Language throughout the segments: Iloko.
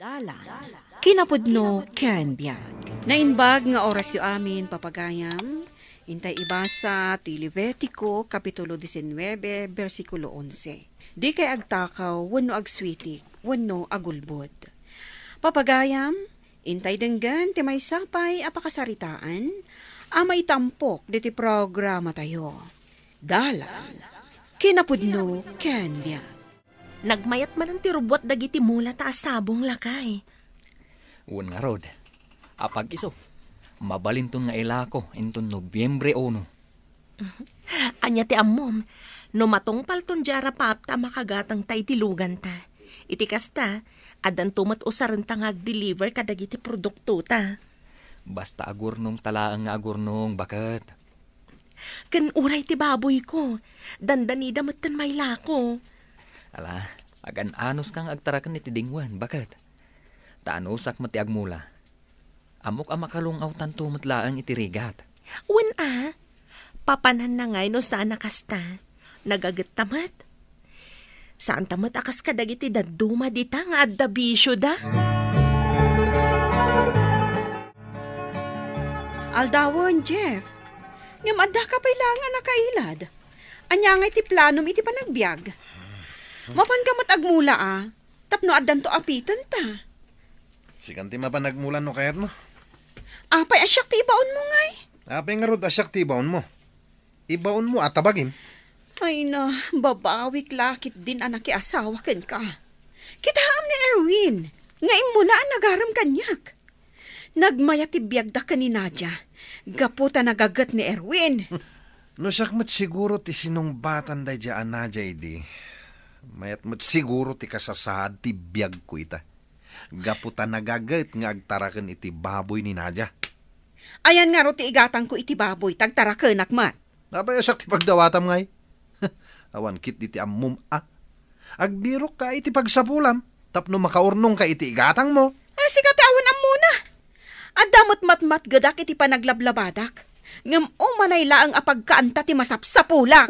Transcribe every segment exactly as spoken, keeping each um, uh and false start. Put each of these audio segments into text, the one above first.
Dalan, kinapudno ken biag. Naimbag nga orasyo amin, papagayam. Intay ibasa ti Levitico, Kapitulo disinnuebe, bersikulo onse. Dikay agtakaw wenno agsuitik wenno agulbod. Papagayam, intay denggen ti maysa pay a pakasaritaan a maitampok ditoy programatayo. Dalan, kinapudno ken biag. Nagmayat manen ti rubbuat dagiti mula ta asabong, lakay. Wen ngarud, apag isu, mabalinton nga ilako inton Nobyembre uno. Ania ti ammom, no matungpalton diay a rapapta a makagatangta iti luganta? Iti kasta, addanto met usarenta nga agdeliver kadagiti produktota. Basta agurnongta laeng nga agurnong, baket. Ken uray ti baboyko, dandanida metten mailako. Ala, agan-anuska nga agtaraken iti dingwen, baket. Ta anusak met ti agmula. Ammok a makalung-awtanto met laeng iti rigat. Wen a, papananna ngay no saan a kasta. Nagagetta met. Saanta met a kas kadagiti dadduma dita nga adda bisioda. Aldawen, Jeff. Ngem addaka pay laeng a nakailad. Ania ngay ti planom iti panagbiag? Mapanka met agmula a, tapno addanto apitenta. Sikan ti mapan agmula no kayatmo. Apay a siak ti ibaonmo ngay? Apay ngarud a siak ti ibaonmo? Ibaonmo a tabagim. Ay na, babawik la ketdin a nakiasawa kenka. Kitaem ni Erwin, nga immuna a nagarem kaniak. Nagmayat ti biagda ken ni Nadia, gapu ta nagaget ni Erwin. No siak met siguro ti sinungbatan daydiay a Nadia idi, mayat met siguro ti kasasaad ti biagko ita. Gapu ta nagaget nga agtaraken iti baboy ni Nadia. Ayan ngarud ti igatangko iti baboy, ta agtarakenak met. Apay a siak ti pagdawatam ngay? Awan ketdi ti ammom a. Agbirokka iti pagsapulam, tapno makaurnongka iti igatangmo. Ay, sika ti awan ammona. Adda met matmatgedak iti panaglablabadak. Ngem umanay laeng a pagkaanta ti masapsapulak.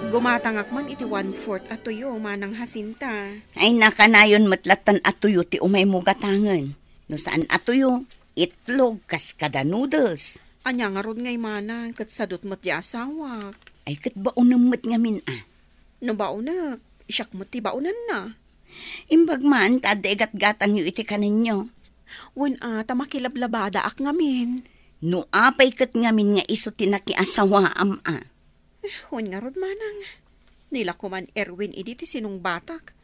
Gumatangak man iti one-fourth a tuyo, Manang Jacinta. Ay, nakanayon met lattan a tuyo ti umaymo gatangen. No saan a tuyo, itlog kas kada noodles. Ania ngarud ngay, Manang, ket sadot met ti asawak? Ay, ket baonem met ngamin a. No baonek, siak met ti baonenna. Imbag man ta adda igatgatangyo iti kanenyo. Wen a, ta makilablabadaak ngamin. No apay ket ngamin nga isu ti nakiasawaam a. Eh, wen ngarud, Manang. Nilako man Erwin idi ti sinungbatak.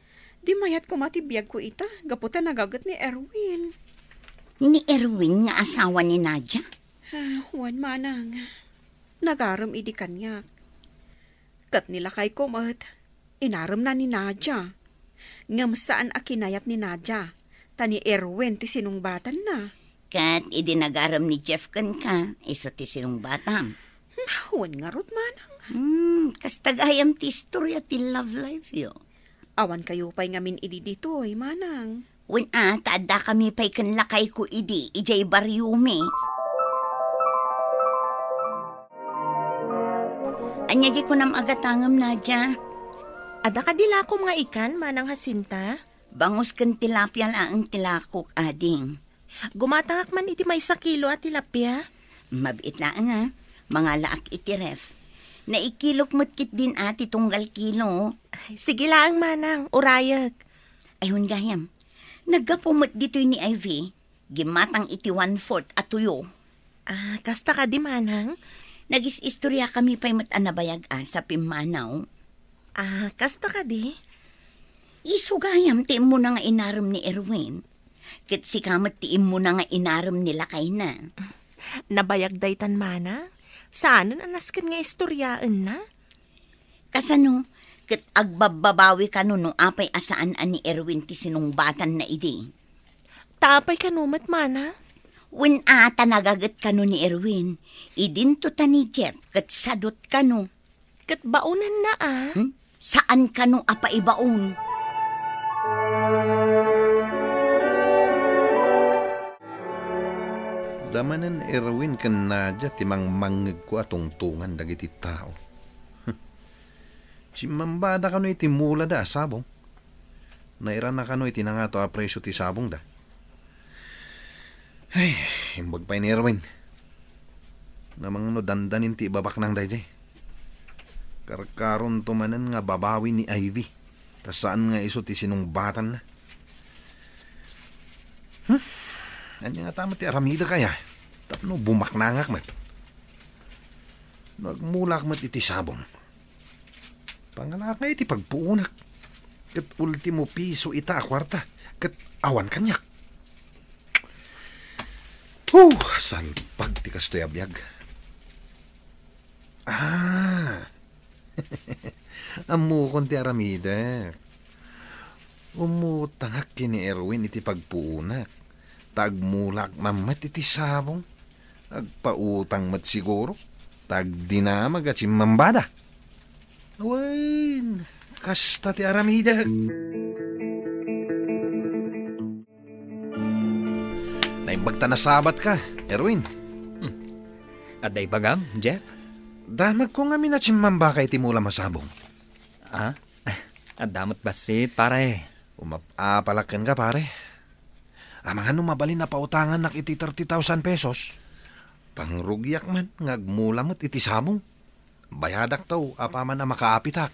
Di mayat koma ti biagko ita, gapu ta nagaget ni Erwin. Ni Erwin nga asawa ni Nadia? Ah, wen, Manang. Nagarem idi kaniak. Ket ni lakayko met, inaremna ni Nadia. Ngem saan a kinayat ni Nadia, ta ni Erwin ti sinungbatanna. Ket idi nagarem ni Jeff kenka, isu ti sinungbatam. Hmm, wen ngarud, Manang. Hmm, kasta gayam ti istorya ti love life yo. Awan kayo pay ngamin idi ditoy, Manang. Wen a, ta addakami pay ken lakayko idi, idiay bariomi. Ania di kunam a gatangem, Nadia? Adda kadi lakom nga ikan, Manang Jacinta? Bangus ken tilapia laeng ti lakok, ading. Gumatangak man iti maysa kilo a tilapia. Mabiit laeng a, mangalaak iti ref. Naikilok met ketdin a ti tunggal kilo. Ay, sige laeng, Manang, urayek. Ay, wen gayam. Naggapu met ditoy ni Ivy. Gimmatang iti one-fourth a tuyo. Ah, kasta kadi, Manang? Nagis-istoriakami pay met a nabayag a sa pimmanaw. Ah, kasta kadi? Isu gayam ti immuna nga inarem ni Erwin. Ket sika met ti immuna nga inarem ni lakayna. Nabayag daytan, Manang? Saanen a nasken nga istoriaenna? Kasano, ket agbabbabawi kano no apay a saan a ni Erwin ti sinungbatanna idi? Ta apay kano met, Manang? Wen a, ta nagaget kano ni Erwin. Idinto ta ni Jeff ket sadot kano. Ket baonenna a? Hmm? Saan kano a paibaon? Damanen Erwin ken Nadia ti mangmangngegko a tungtongan dagiti tao. Chimmambada kano iti mulada a sabong. Nairana kano iti nangato a presio ti sabongda. Ay, imbag pay ni Erwin. Namangno dandanin ti ibabaknang daydiay. Karkaronto manen nga babawi ni Ivy. Ta saan nga isu ti sinungbatanna. Hmm? Ania nga ta met ti aramidek aya? Tapno bumaknangak met. No agmulak met iti sabong. Pangalaak nga iti pagpuonak. Ket ultimo piso ita a kuarta. Ket awan kaniak. Huh, salbag ti kastoy a biag. Ah. Ammokon ti aramidek. Umutangak ken ni Erwin iti pagpuonak. Ta agmulak man met iti sabong. Agpautang met siguro. Ta agdinamag a chimmambada. Wen, kasta ti aramidek. Naimbag ta nasabat ka, Erwin. Hmm. Adda ibagam, Jeff? Damagko ngamin a chimmambaka iti mulam a sabong. Ah? Adda met bassit, pare. Umap-apalak kenka, pare. Amangan no mabalin a pautangannak iti thirty thousand pesos. Pangrugiak man nga agmula met iti sabong. Bayadak taw apaman a makaapitak.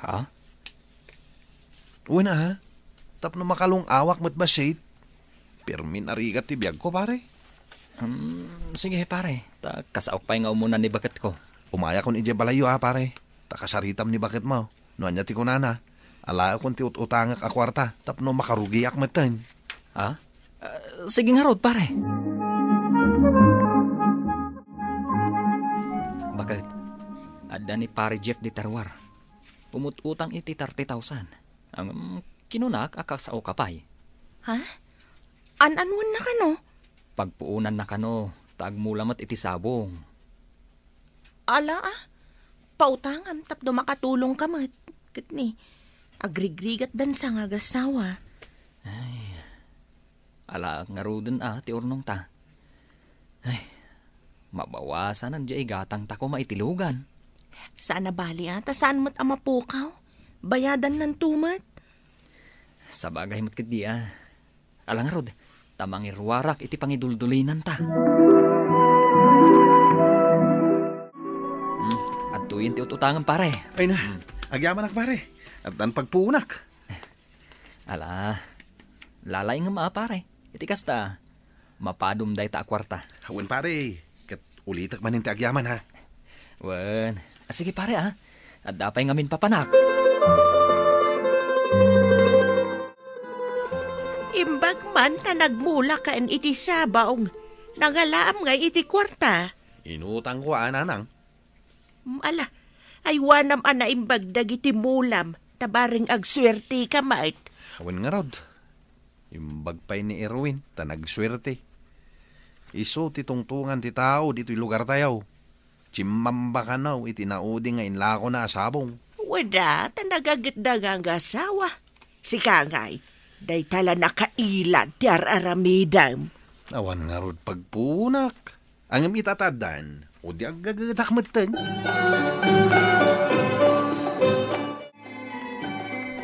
Ha? Wen a, ha? Tapno makalung-awak met bassit. Permin arigat ti biagko, pare. Hmm, sige, pare. Ta kasaok pay nga umuna ni baketko. Umayakon idiay balayyo, a, pare. Ta kasaritam ni baketmo. No ania ti kunana, alaekon ti ut-utangek a kuarta tapno makarugiak metten. Ha? Ah, sige ngarud, pare. Baket, adda ni Pare Jeff di Terwar. Umut-utang iti thirty thousand. Ngem kinunak a kasaoka pay. Ha? An-anuenna kano? Pagpuonanna kano, ta agmula met iti sabong. Ala, a. Pautangam tapno makatulongka met. Ket ni, agrigrigat dansa nga agassawa. Ay, ala ngaruden a ti urnongta. Ay, mabawasanan diay gatangta koma iti lugan. Saan a bali a, ta saan met a mapukaw. Bayadannanto met. Sabagay met ketdi a. Ala ngarud, ta mangiruarak iti pangiduldulinanta. Hmm, adtoyen ti ut-utangem, pare. Ay na, hmm. Agyamanak, pare. Addan pagpuonak. Ala, lalaingem a, pare. Iti kasta, mapadom dayta a kuarta. Wen, pare. Ket ulitek manen ti agyaman, ha? Wen. Ah, sige, pare, a. Adda pay ngamin papanak. Imbag man ta nagmulak ken iti sabong, nangalaam ngay iti kuarta. Inutangko a, nanang. Mm, ala, aywanam a naimbag dagiti mulam, ta bareng agsuerteka met. Wen ngarud. Imbag pay ni Erwin, ta nagsuerte. Isu ti tungtungan ti tao ditoy lugartayo. Chimmamba kano iti naudi nga inlakona a sabong. Wen a, ta nagagitda nga agassawa. Sika ngay, dayta la nakailad ti ar-aramidem. Awan ngarud pagpunak. Ngem ita ta addan, o di aggagetak metten.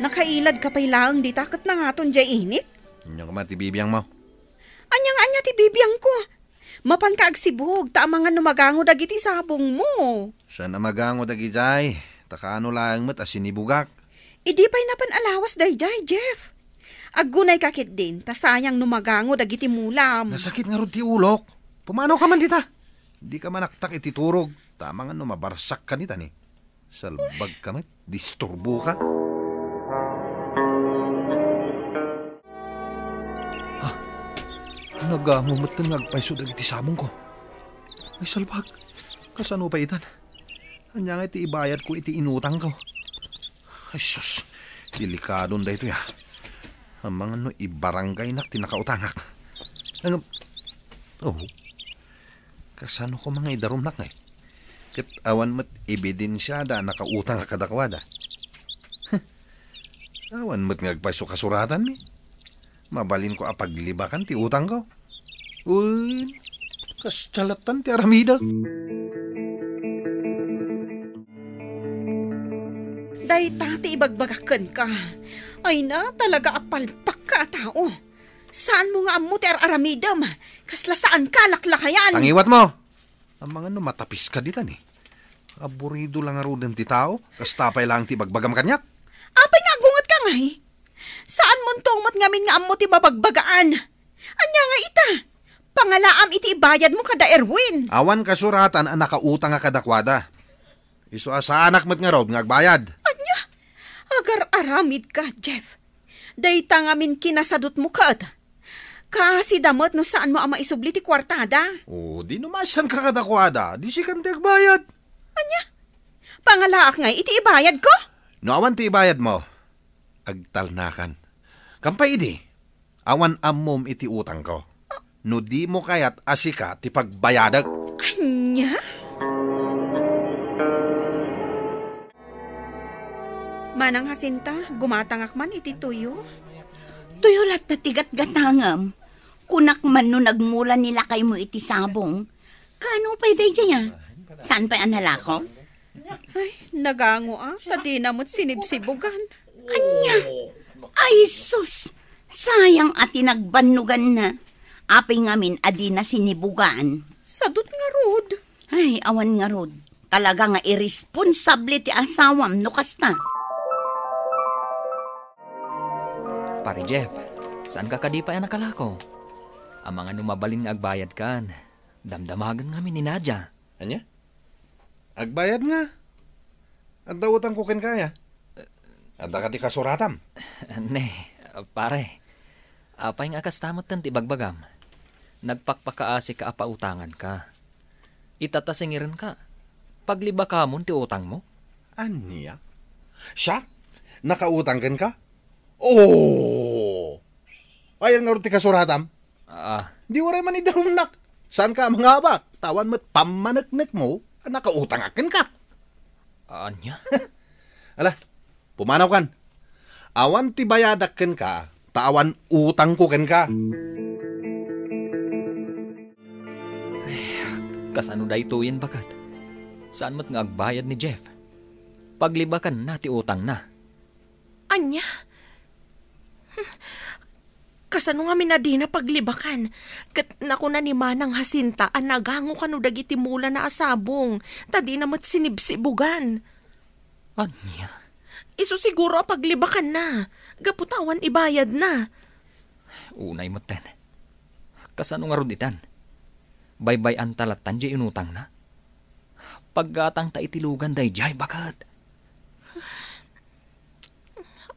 Nakailad ka pay laeng dita ket nangaton diay init? Ania koma ti bibiangmo? Ania nga ania ti bibiangko? Mapanka agsibug, ta amangan no magango dagiti sabongmo. Saan a magango dagidiay, ta kaano laeng met a sinibugak. Idi pay napan a lawas daydiay, Jeff. Aggunayka ketdin, ta sayang no magango dagiti mulam. Nasakit ngarud ti ulok. Pumanaw ka man dita. Dika manaktak iti turog, ta amangan no mabarsak ka ni tani. Salbag ka met, disturbo ka. Ha? Nagango metten nga agpayso dagiti sabongko. Ay, salbag. Kasano pay itan? Ania nga iti ibayadko iti inutangko? Ay, sus. Delikadon daytoy, a. Amangan no ibarangaynak ti nakautangak. Ngem, oh, kasano koma nga idarumnak ngay? Ket awan met ebidensiada a nakautangak kadakuada. Huh. Awan met nga agpayso kasuratanmi. Mabalinko a paglibakan ti utangko. Wen, kasta lattan ti aramidek. Dayta ti ibagbagak kenka. Ay na, talaga a palpakka a tao. Saanmo nga ammo ti ar-aramidem. Kasla saanka a laklakayan. Tangiwatmo! Amangan no matapiska ditan eh. Aburido la ngaruden ti tao. Kasta pay laeng ti ibagbagam kaniak. Apay nga agungetka ngay? Saanmonto met ngamin nga ammo ti mabagbagaan. Ania nga ita? Pangalaam iti ibayadmo kada Erwin. Awan kasuratan a nakautangak kadakuada. Isu a saanak met ngarud nga agbayad. Ania? Agar-aramidka, Jeff. Dayta ngamin kinasadutmo ket. Kaasida met no saanmo a maisubli ti kuartada. O, di no masanka kadakuada, di sikan ti agbayad. Ania? Pangalaak ngay iti ibayadko? No awan ti ibayadmo, agtalnakan. Kampay idi, awan ammom iti utangko. No dimo kayat a sika ti pagbayadek. Ania? Manang Jacinta, gumatangak man iti tuyo. Tuyo latta ti gatgatangam. Kunak man no nagmula ni lakaymo iti sabong. Kaano pay daydiay a? Saan pay a nalako? Ay, nagango a, ta dina met sinibsibugan. Ania? Ay, sus! Sayang a ti nagbannoganna. Apay ngamin a dina sinibugan? Sadut ngarud. Ay, awan ngarud. Talaga nga irresponsable ti asawam no kasta. Pare Jeff, saanka kadi pay a nakalako? Amangan no mabalin nga agbayadkan. Damdamagen ngamin ni Nadia. Ania? Agbayad nga. Adda utangko kenka aya? Adda kadi kasuratam? Ne, pare. Apay nga kasta metten ti ibagbagam? Nagpakpakaasika a pautanganka. Ita ta singirenka, paglibakamon ti utangmo? Ania? Siak? Nakautang kenka? Oh! Ayan ngarud ti kasuratam? Ah. Di uray man idarumnak. Saanka a mangabak? Ta awan met pammaneknekmo a nakautangak kenka. Ania? Ala, pumanawkan. Awan ti bayadak kenka, ta awan utangko kenka. Ay, kasano daytoyen, baket? Saan met nga agbayad ni Jeff? Paglibakanna ti utangna. Ania? Kasano ngamin a dina paglibakan? Ket nakuna ni Manang Jacinta a nagango kano dagiti mulana a sabong, ta dina met sinibsibugan. Ania? Isu siguro a paglibakanna, gapu ta awan ibayadna. Unay metten. Kasano ngarud itan? Baybay-anta lattan diay inutangna? Paggatangta iti lugan daydiay, baket.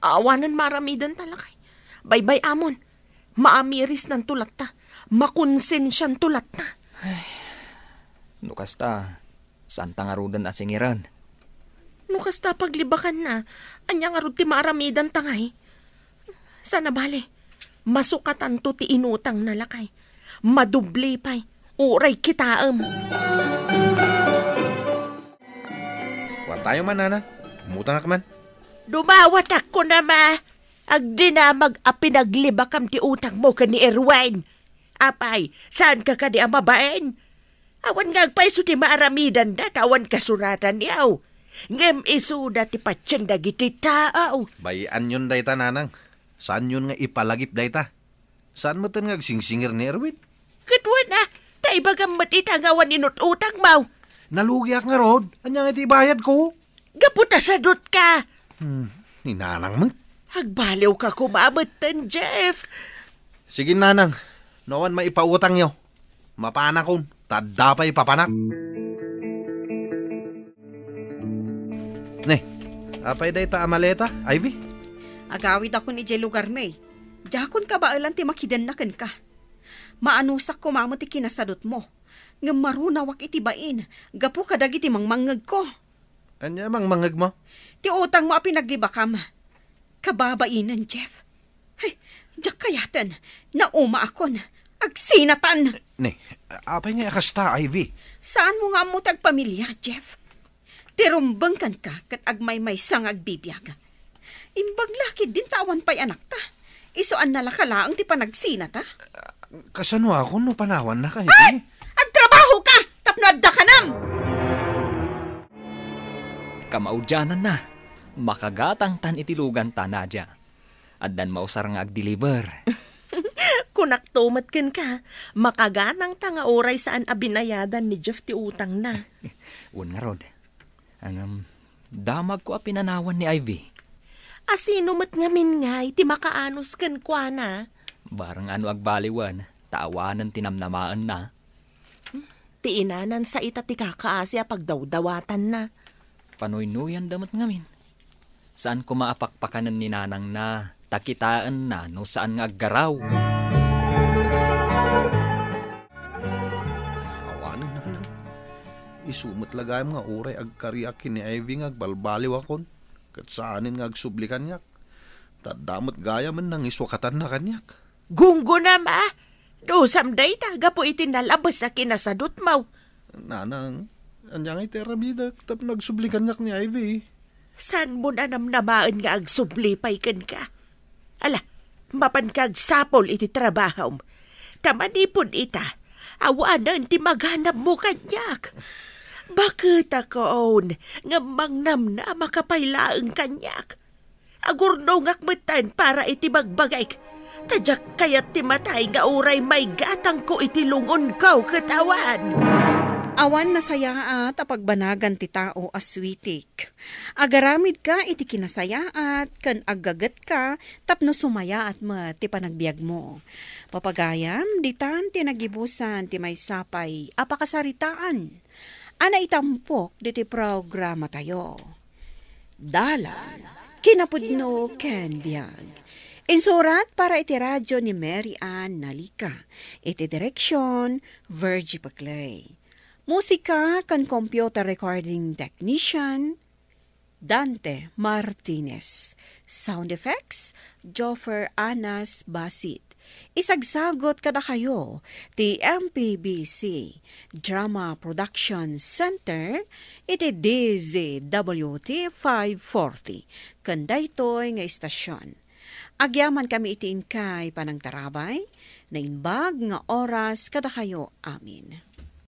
Awanen maaramidenta, lakay. Baybay-amon. Maamirisnanto latta. Makonsensianto latta. Ay, no kasta, saanta ngaruden a singiren. No kasta paglibakanna, ania ngarud ti maaramidanta ngay? Saan a bale, masukatanto ti inutangna, lakay. Madubli pay, uray kitaem. Kuartayo man, nana. Umutangak man. Dumawatak kunam a, agdinamag a pinaglibakam ti utangmo ken ni Erwin. Apay, saanka kadi a mabain? Awan nga agpayso ti maaramidanda ta awan kasuratanyo. Ngem isuda ti patien dagiti tao. Bay-anyon dayta, nanang. Saanyon nga ipalagip dayta. Saan metten nga agsingsingir ni Erwin? Ket wen a, ta ibagam met ita nga awan inut-utangmo. Nalugiak ngarud. Ania nga iti ibayadko? Gapu ta sadutka. Hmm, ni Nanang met. Agbaliwka koma metten, Jeff. Sige, Nanang. No awan maipautangyo, mapanakon, ta adda pay papanak. Ne, apay dayta a maleta, Ivy? Agawidakon idiay lugarmi. Diakon kabaelan ti makidenna kenka. Maanusak koma met ti kinasadutmo. Ngem marunawak iti bain, gapu kadagiti mangmangngegko. Ania a mangmangngegmo? Ti utangmo a pinaglibakam. Kababainen, Jeff. Ay, diak kayaten. Naumaakon. Agsinatan. Ne, apay nga a kasta, Ivy? Saanmo nga ammo ti agpamilia, Jeff? Ti rumbeng kenka ket agmaymaysa nga agbibiag. Imbag la ketdin ta awan pay anakta. Isu a nalaka laeng ti panagsinata. Kasanoakon no panawannaka, Ivy? Ah! Agtrabahoka tapno adda kanam! Kamaudiananna, Makagatangtan iti luganta, Nadia. Addan mausar nga agdeliver. Kunakto met kenka, makagatangta nga uray saan a binayadan ni Jeff ti utangna. Wen ngarud. Ngem, damagko a pinanawan ni Ivy. A sino met ngamin ngay ti makaanus kenkuana? Barang ano agbaliwen, ta awanen ti namnamaenna. Ti inanan sa ita ti kakaasi a pagdawdawatanna. Panuynoyanda met ngamin. Saan koma a pakpakanen ni nanangna, ta kitaenna no saan nga aggaraw. Awanen, nanang. Isu met la gayam nga uray agkariak ken ni Ivy nga agbalbaliwakon, ket saanen nga agsubli kaniak. Ta adda met gayam a nangiswakatanna kaniak. Gunggonam a, dusam dayta gapu iti nalabes a kinasadutmo. Nanang, ania ngay ti aramidek tapno agsubli kaniak ni Ivy? Saanmo a namnamaen nga agsubli pay kenka? Ala, mapanka agsapul iti trabahom. Ta manipud ita, awanen ti maganabmo kaniak. Baketakon, ngem mangnamnamaka pay laeng kaniak. Agurnongak metten para iti bagbagik. Ta diak kayat ti matay nga uray maigatangko iti lungonko ket awan. Awan nasayaat a pagbanagan ti tao a suitik. Agaramidka iti kinasayaat ken aggagetka tapno sumayaat met ti panagbiagmo. Papagayam, ditan ti nagibusan ti maysa pay a pakasaritaan a naitampok ditoy programatayo. Dalan, kinapudno ken biag. Insurat para iti radio ni Mary Ann Nalica. Iti direksyon, Virgie Paclay. Musika ken computer recording technician, Dante Martinez. Sound effects, Joffer Anas Basit. Isagsagot kadakayo ti M P B C Drama Production Center iti D Z W T five forty ken daytoy nga istasyon. Agyamankami iti inkay panangtarabay, naimbag nga oras kadakayo amin.